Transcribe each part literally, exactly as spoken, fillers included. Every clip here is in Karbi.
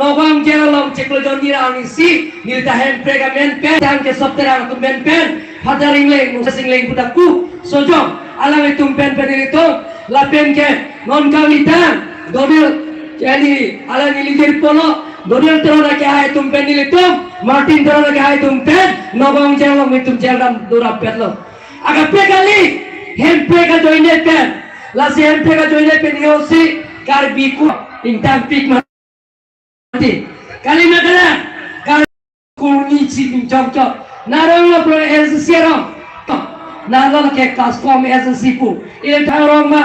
Nagaon jail along chiklo jon nira arnisi, neli ta Hemprek amen pen, tang ke Sop Terang atum pen pen, Father Engleng, Moses Engleng pu ta ku, Sojong, alanglitum pen pen nelitum, lapen ke, non kalitang, Donald, yani, alang neli jir polo, Donald Teron akehai atum pen nelitum, Martin Teron akehai atum pen, Nagaon jail along nelitum jail dam dorap petlo. Akaprek kali, Hemprek ajoine pen, lasi Hemprek ajoine pen yosi, Karbi ku, ingtangpik ma. Mati. Kali ma kala. Kal kurni chini chok chok. Narong lo pro agency arong. Nalo ke CASCOM agency pu. Ile arong ma.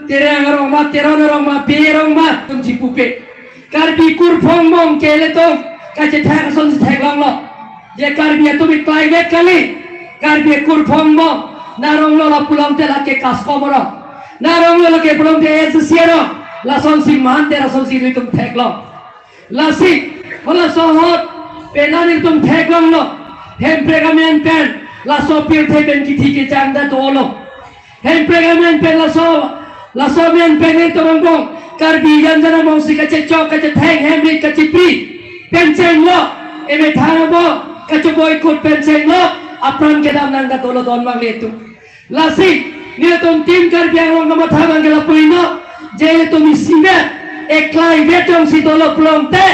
Terang arong ma. Teron arong ma. Bey arong ma. Tum chipupe. Karbi kurphong mong ke ilitum. Kachethak ason si theklonglo. Je Karbi atum climate kali. Karbi kurphong mong. Narong lo la pulote lake CASCOM arong. Narong lo lake pulote agency arong. Lasonsi mante lasonsi ilitum theklong. Lasi, halaso ahut, penang ilitum theklonglo. Hemprek amen pen, laso pirthe pen kithi kejang ta dolo. Hemprek amen pen laso, laso amen pen ilitum angbong, Karbi jan jan angbongsi kachechok, kachetheng, hemrit, kachipri, pen chenglo, emethang abo, kachoboikut pen chenglo, apran kedam nang ta dolo don mangle tu. Lasi, nelitum Team Karbi Anglong kamatha abang ke lapu-iklo, je ilitum isivet, eklaivet jongsi dolo pulote,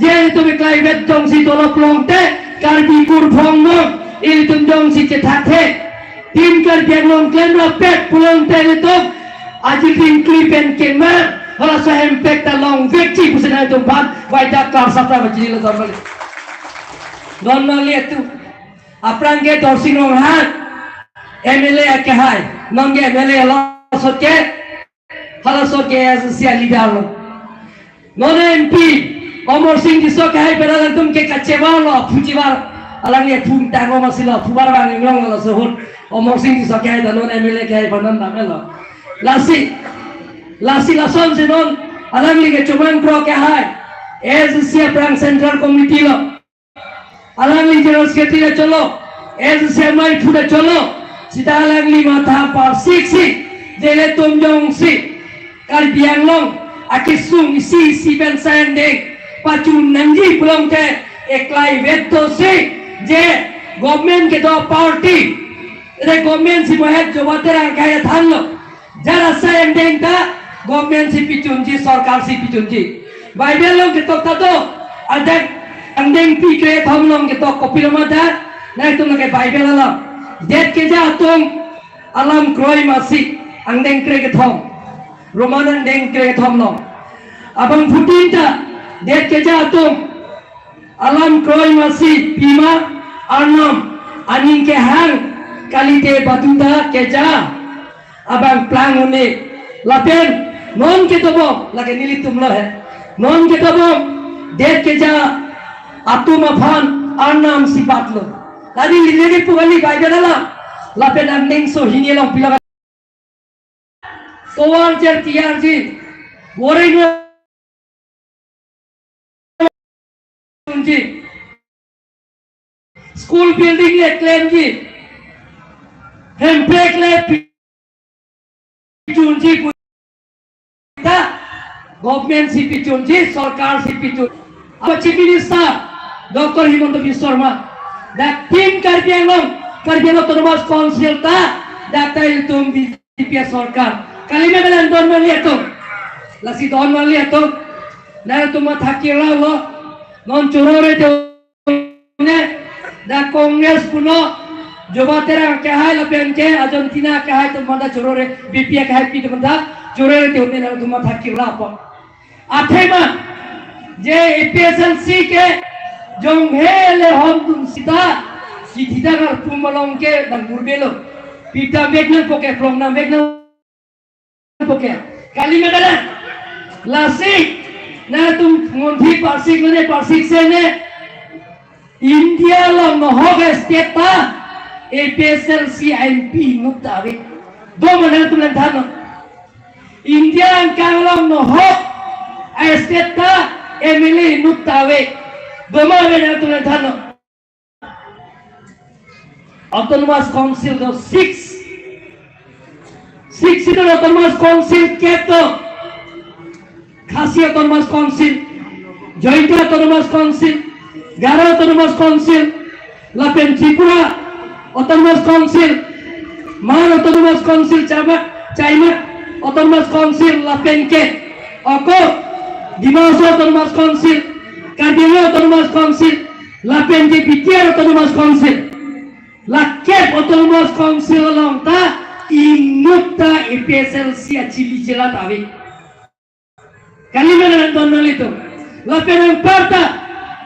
je ilitum eklaivet jongsi dolo pulote, Karbi kurphong mong, ilitum jongsi chethakthe. Team Karbi Anglong klemrap pet pulote ilitum, ajir dingkli pen kemar, halaso Hemprek ta longvekji pusi nangtum aphan, vaida kar sapra bajili lo don mangle. Don mangle tu. Aphrang ke Dorsing Ronghang, M L A akehai, non ke M L A lo, laso ke, halaso ke agency leader lo. Non M P, Amarsing Tisso akehai pen alangtum ke kachevar lo, aphu chevar, alangli aphu tangom asi lo, aphu bar bang inglong lo laso ahut, Amarsing Tisso akehai ta non M L A akehai pen non damlo. Lasi, lasi lasonsi non, alangli ke Chomang Kro akehai, agency aphrang Central Committee lo. Alangli General Secretary ta cholo, S C M I phu ta cholo, seta alangli matha parsiksi, je ilitum jongsi, Karbi Anglong, akesung isi isi pen sanding, pachun nangji pulote, eklaivet dosi, je government kedo party, re government si bohet Jowat Terang kaya thanlo. Jara sa angdeng ta, government si pichunji, sorkar si pichunji. Bible along ketok ta do, angdeng, angdengpi kre thom along ketok kopilo ma ta, nangtum lake Bible along. Det keja atum, alam kroi masi, angdeng kre kethom. Roman angdeng kre kethom along. Abangphutin ta, det keja atum, alam kroi masi pima arnam aning kehang kalite badu ta keja abang plang un-e lapen non ketobom lake nelitum lo he. Non ketobom det keja atum aphan arnam si batlo. Tadi lili pu kali Bible alam lapen angdengso hini along pila tovar jar tiyarji, boring unji, school building le klemji, Hemprek le pichunji pu ta, government si pichunji, sorkar si pichun. Abo Chief Minister Doctor Himanta Biswa Sarma, dak Team Karbi Anglong, Karbi Anglong Autonomous Council ta, dak ta ilitum B J P sorkar. Kalima kalang don mangle atum. Lasi don mangle atum. Nangtum matha kirlo, non chorore te ne, dak Congress puno, Jowat Terang akehai lapen ke, Argentina akehai atum manda chorore, B P akehai pi atum manda chorore te ne nangtum matha kirlo po. Athema, je A P H L C ke, jong hele hom dun sita, si thita kar pum along ke, dan burbelo. Pita vek nangpo ke, plong nang vek nang poke. Kalima kalang. Lasi, nangtum ngunthi parsik lone parsik se ne. India along nohok state ta A P H L C M P inut ta ave. Do ma nangtum lang thannon. India angkang along nohok state ta M L A inut ta ave. Do ma ave nangtum lang thannon. Autonomous Council do six. Six seat Autonomous Council kep do. Khasi Autonomous Council. Jaintia Autonomous Council, Garo Autonomous Council, lapen Tripura Autonomous Council, Man Autonomous Council, Chama, Chaimak Autonomous Council, lapen ke ako Dima Hasao Autonomous Council, Karbi Anglong Autonomous Council, lapen ke B T R Autonomous Council. La kep Autonomous Council along ta inut ta A P H L C achili chela ta ave. Kali ma nang don nanglitum. Lapen anparta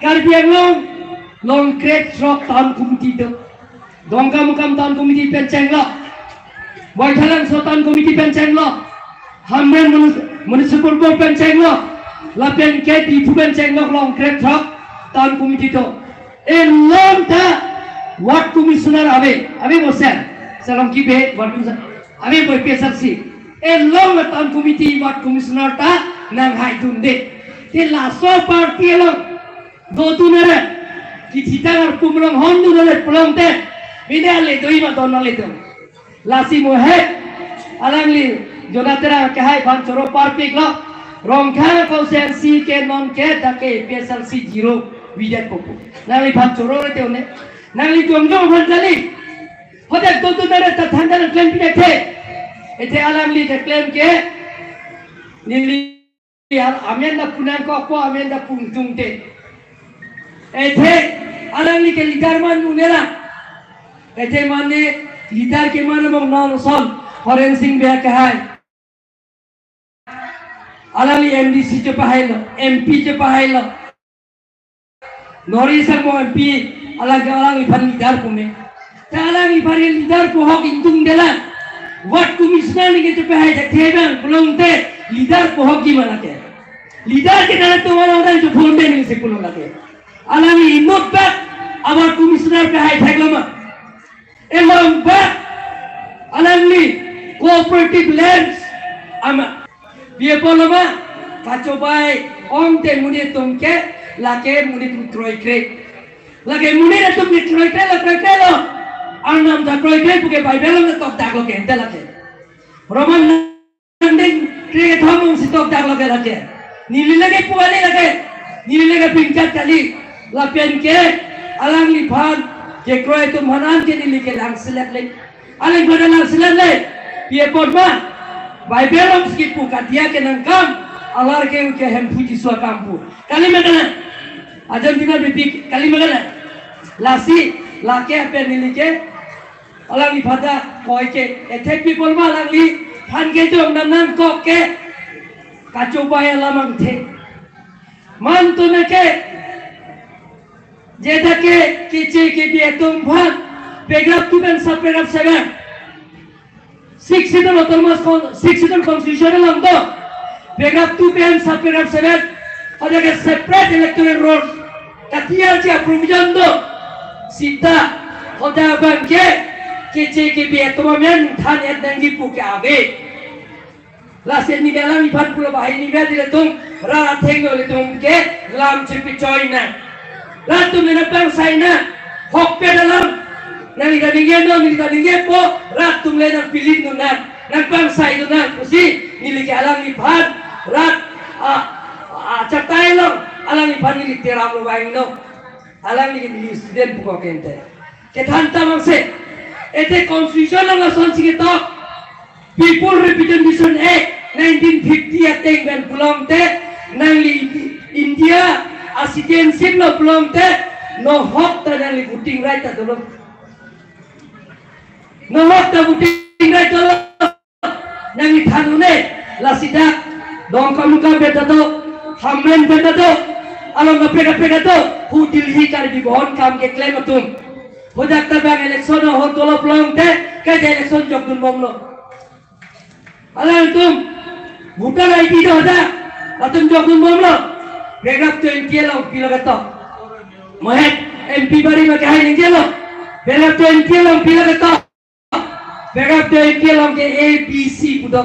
Karbi Anglong Longkret Throk Town Committee do. Dongkamukam Town Committee pen chenglok. Baithalangso Town Committee pen chenglok. Hamren Muni-, Municipal Board pen chenglok. Lapen ke Diphu pen chenglok Longkret Throk Town Committee do. Along ta Ward Commissioner ave, ave bo sir. Salom kibe Ward Commissioner. Ave bo A P H L C. Along a Town Committee Ward Commissioner ta nanghaidunde. Te laso party along dodun ere. Kithita arpum along hondun ere pulote. Bine ale doi ma don ale doi. Lasi mo he, alangli Jonathan Terang ke hai aphan choro parpiklo, Rongkhang constituency ke non ke dak ke A P H L C zero, bidet popo. Nangliphan choro rete one. Nangli jongjong aphan jali. Hodak dodun ere ta thandan klem pidethe. Ethe alangli ta klem ke neli Al amen da punang ko, ko amen da pungtung te. Ethe alangli ke leader man unela. Ethe mane leader ke mane mong non son Horen Sing Bey ke hai. Alangli M D C chepahailo, M P chepahailo. Nori sang mo M P, alang alangliphan leader pume. Ta alangliphan leader pu ahok ingtungdelang. Ward commissioner ni ke chepahai thek thebang pulote leader pu ahok gimana ke? Leader ke nangtum alang nangtum phone de ni si pulo lake. Alangli inut bak a ward commissioner pahai theklo ma. Along bak alangli cooperative lands ama. Bia poloma kachobai ong te monit atum ke lake monit atum kroikre. Lake monit atum ke kroikre lo, kroikre lo. Arnam ta kroikre puke Bible lo tokdak lo ke ente lake. Roman nangding kre thomung si tokdak lo ke lake. Neli lake puali lake. Neli lake pingkat kali. Lapen ke alangliphan kekroi atum aphan ke neli ke langselet le. Alangliphan langselet le. Pi apot ma Bible along si kipu kadiya ke nangkam, alar ke ke Hemphu Jisu akam pu. Kali ma kana? Argentina bipik kali ma kana? Lasi lake apen neli ke alangliphan ta koi ke ethe pi apot ma alangliphan ke jong nang nangkok ke kachobai alam angthe. Man tuna ke jeda ke keche kebi atum aphan paragraph two pen sub paragraph seven. Sixth Schedule Autonomous Con-, Sixth Schedule Constitution along do. Paragraph two pen sub paragraph seven. Ada ke separate electoral roll. Katiya cha provision do. Sita hoda abang ke keche kebi atum amen than et nangji pu ke ave. Lasi neli alangliphan pulo bahai neli ilitum rat athengno ilitum ke lam chepichoi nang. Rat atum le nangpangsai nang. Hokpet alam. Nangli ta ningje non, neli ta ningjepo, rat atum le nangpilin non nang. Nangpangsai non nang. Pusi neli ke alangliphan rat a, a, achatai lo. Alangliphan neli teram lo vangno. Alangli ke neli student pu ko ke ente. Kethan ta mangse. Ethe constitution along lason si ketok. People Representation Act nineteen fifty ateng pen pulote nangli India a citizenship lo pulote nohok ta nangli voting right ta dolo. Nohok ta voting right dolo. Nangli than un-e, lasi dak Dongkamukam pen ta do, Hamren pen ta do, along kaprek kaprek ta do, hu Delhi Karbi Bhawan kam keklem atum. Hodak ta bang election ahut dolo pulote, kaita election jokdun bomlo. Alangtum voter I D do hodak, latum jokdun bomlo. Paragraph twenty along pilo ketok. Mohet M P bari ma kehai ningjelo. Paragraph twenty along pilo ketok. Paragraph twenty along ke A B C pu do.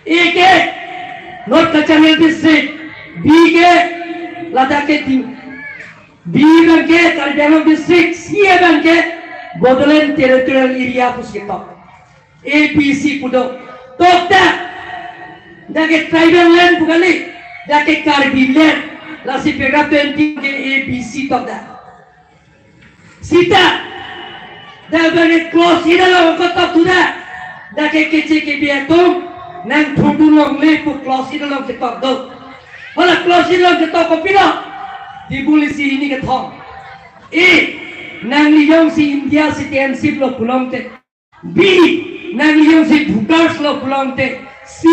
A ke North Cachar Hill District, B ke Ladakh ke di, B abang ke Karbi Anglong District, C abang ke Bodoland Territorial Area pusi ketok. A B C pu do. Tokta. Dak ke tribal land pu kali. Dak ke Karbi land. Lasi paragraph twenty ke A B C tok dak. Seta, dak bang ke clause eight along ketok thu dak. Dak ke Keche Kebi atum nangthurdun longle pu clause eight along ketok do. Hala clause eight along ketok kopilo? Diphu lisi hini kethom. A, nangli jongsi India citizenship lo pulote. B, nangli jongsi voters lo pulote. C,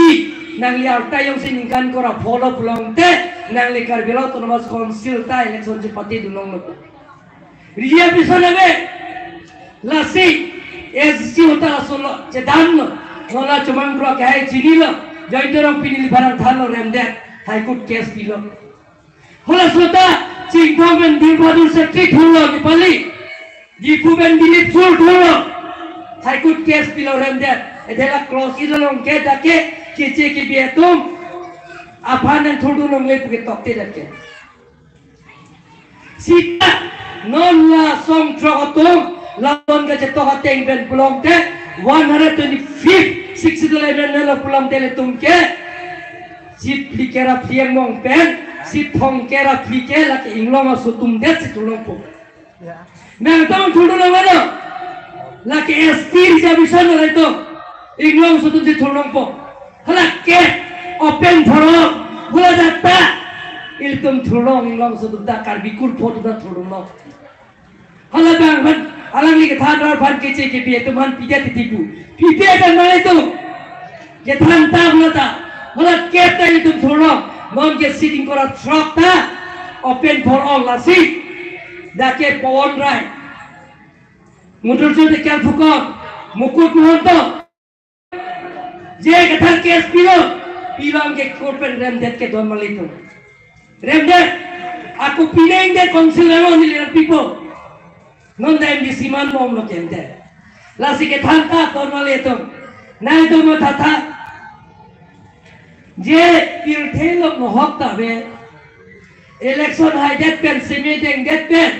nangli arta jongsi ningkan kora pho lo pulote, nangli Karbi Anglong Autonomous Council ta election chepatedun longlo. Ria pison ave. Lasi S C hota laso lo chedamlo. Nola chomang kro ke hai chinilo. Joy Terang pini li barang thalo remdet. High Court case pilo. Hala seta Chinthong pen Bir Bahadur Sektri thurlo Nepali. Diphu pen Dilip Sur thurlo. High Court case pilo remdet. Ede la clause eight along ke dak ke Keche Kebi atum aphan nangthurdun longle pu ketokte dak ke. Seta non la song throk atum la non kachetok ateng pen pulote one hundred twenty-fifth Sixth Schedule Amendment lo pulote ilitum ke seat phli ke ra phli angbong pen seat thomkep ra phli ke lake inglong aso atum det si thur longpo. Ya. Nangtum thurdun longlo. Lake S T reservation lo ilitum. Inglong aso atum si thur longpo. Hala ke open for all. Hala data. Ilitum thur long, inglong aso atum ta Karbi kur pho atum ta thurdun long. Hala bang aphan, alangli kethan aphan Keche Kebi atum aphan pidet titi pu. Pidet aphan mane tu. Kethan ta hala ta. Hala ke ta ilitum thur long. Non ke seat ingkoi ra throk ta open for all lasi. Dak ke Pawan Rai. Mudur Jyoti Kar Phukan. Mukut Mahanta. Je kethan case pilo, pilo ke court pen remdet ke don malitum. Remdet, ako pineng de council alo neli people. Non da M D C man bom lo kente. Lasi kethan ta don malitum. Nangtum matha tha. Je pirthe lo nohok ta ve. Election haidet pen, seme dengdet pen.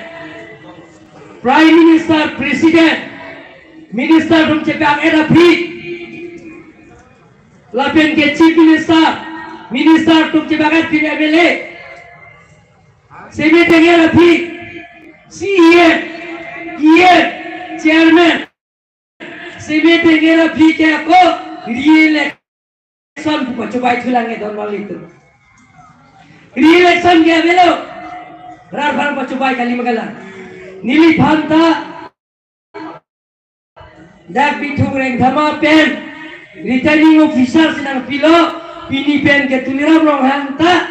Prime Minister, President, Minister atum chebak-et aphi. Lapen ke Chief Minister, Minister atum chebak-et aphi M L A. Seme deng-et aphi. C E M, E M, Chairman. Seme deng-et aphi ke ako re-election pu pachobai thulang e don malitum. Re-election ke avelo. Rat aphan pachobai kali ma kalang. Neliphan ta dak Bithung Rengthama pen returning officer si nangpilo, pini pen ke Tuliram Ronghang ta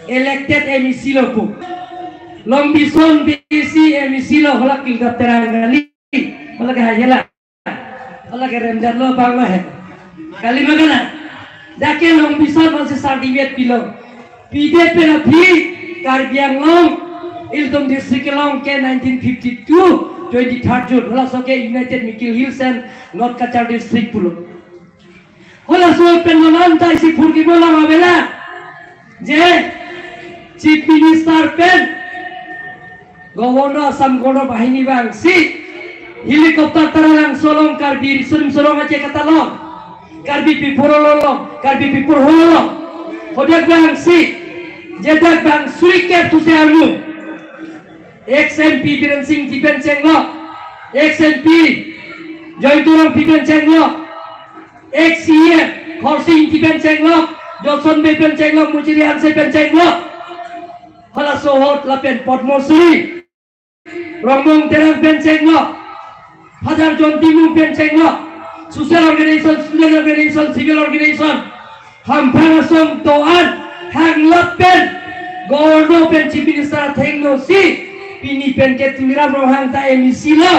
elected M E C lo pu. Long Bison B C M E C lo, hala ke Terang kali. Hala ke hai hela. Hala ke remjat lo bang lo he. Kali ma kalang. Dak ke Long Bison aphan si certificate pilo. Pidet pen aphi Karbi Anglong ilitum district along ke nineteen fifty-two, twenty-third June. Halaso ke United Mikir Hills and North Cachar District pulo. Halaso pen non anta isi phurki bolang avela. Je Chief Minister pen Governor, Assam Governor banghini vangsi helicopter ta ra Langso along Karbi Riso Nimso Rong Aje Kata along, Karbi People Hall along, Karbi People Hall along. Hadak vangsi, je dak vang suri kep thu se armu. Ex M P Biren Singh Ingti pen chenglo, ex M P Joy Terang Ingti pen chenglo, ex C E M Khorsing Ingti pen chenglo, Johnson Bey pen chenglo, Muchiri Hanse pen chenglo. Halaso ahut lapen Padma Shri Rongbong Terang pen chenglo, Father John Timung pen chenglo, social organization, student organization, civil organization, hamphang asong doan, hanglap pen, Governor pen Chief Minister athengno si, pini pen ke Tuliram Ronghang ta M E C lo,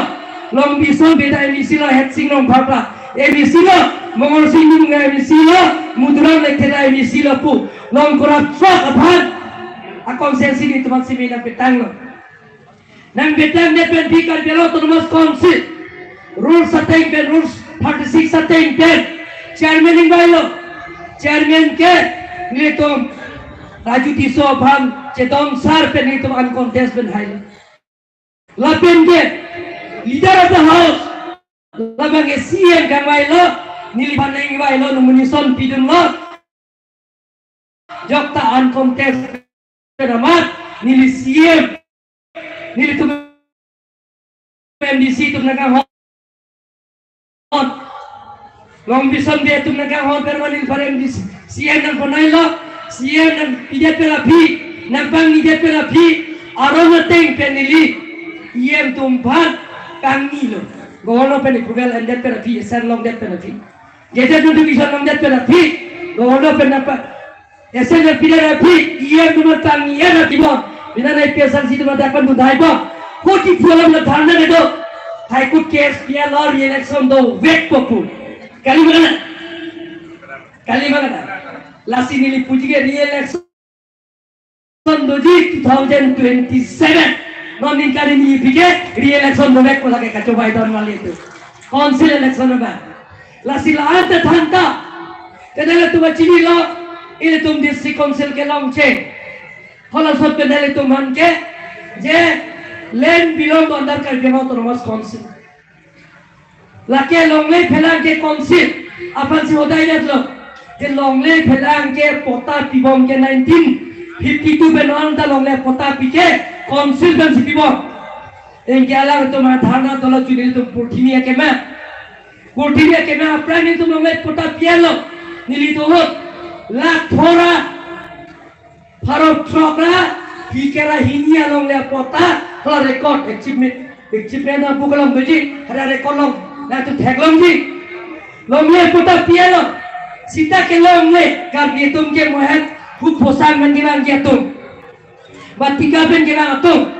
Long Bison Bey ta M E C lo, Head Sing Rongphar ta M E C lo, Mongol Sing Timung M E C lo, Muduram Lekthe ta M E C lo pu, long kora throk aphan a constituency nelitum aphan seme nangpetanglo. Nangpetangdet pen aphi Karbi Anglong Autonomous Council rules ateng pen, rules thirty-six ateng pen chairman ingvailo. Chairman ke nelitum Raju Tisso aphan chedon sar pen nelitum uncontest pen hailo. Lapen ke leader of the house, labang ke C E M kangvailo, neliphan ingvailo, nomination pidunlo. Jokta uncontest pen amat, neli C M, nelitum M D C atum nangkanghon. Long Bison Bey atum nangkanghon pen mane neli aphan M D C, C M nangpanailo, C M nangpidet pen aphi, nangpangnidet pen aphi, aron ateng pen neli E M atum aphan pangnilo. Governor pen approval endet pen aphi, assent longdet pen aphi, gazette notification longdet pen aphi, governor pen nangpa assent nangpidet aphi, E M atum aphan pangni aphi bon. Bina na A P H L C atum aphan dak pandun dai bon. Koti phu alam la dharna kedo. High Court case pi-etlo, re-election dovekpo pu. Kali ma kana? Kali ma kana? Lasi neli puji ke re-election doji two thousand twenty-seven. Non ningkan hini aphi ke re-election dovekpo lake kachobei don wali atum. Council election abang. Lasi la-an ta thangta. Te nanglitum chinilo, ilitum district council kelong cheng. Hala sot pen nanglitum aphan ke, je land belong to under Karbi Anglong Autonomous Council. Lake longle phelang ke council aphansi hodai jatlo. Te longle phelang ke patta pibom ke nineteen fifty-two pen non ta longle patta pi ke council aphansi pibom. Anke alangtum adharna tolo chunil atum purthimi akeme. Purthimi akeme aphrang nelitum longle patta pi-etlo. Nelitum ahut lakh pharo ra, pharo throk ra, phlikra hini alongle patta, hala record, achievement, achievement abu kolom doji, hala record long, nangtum theklongji. Longle patta pi-etlo. Sita ke longle, Karbi atum ke mohet, huk phosang man kevang atum, ba tika pen kevang atum,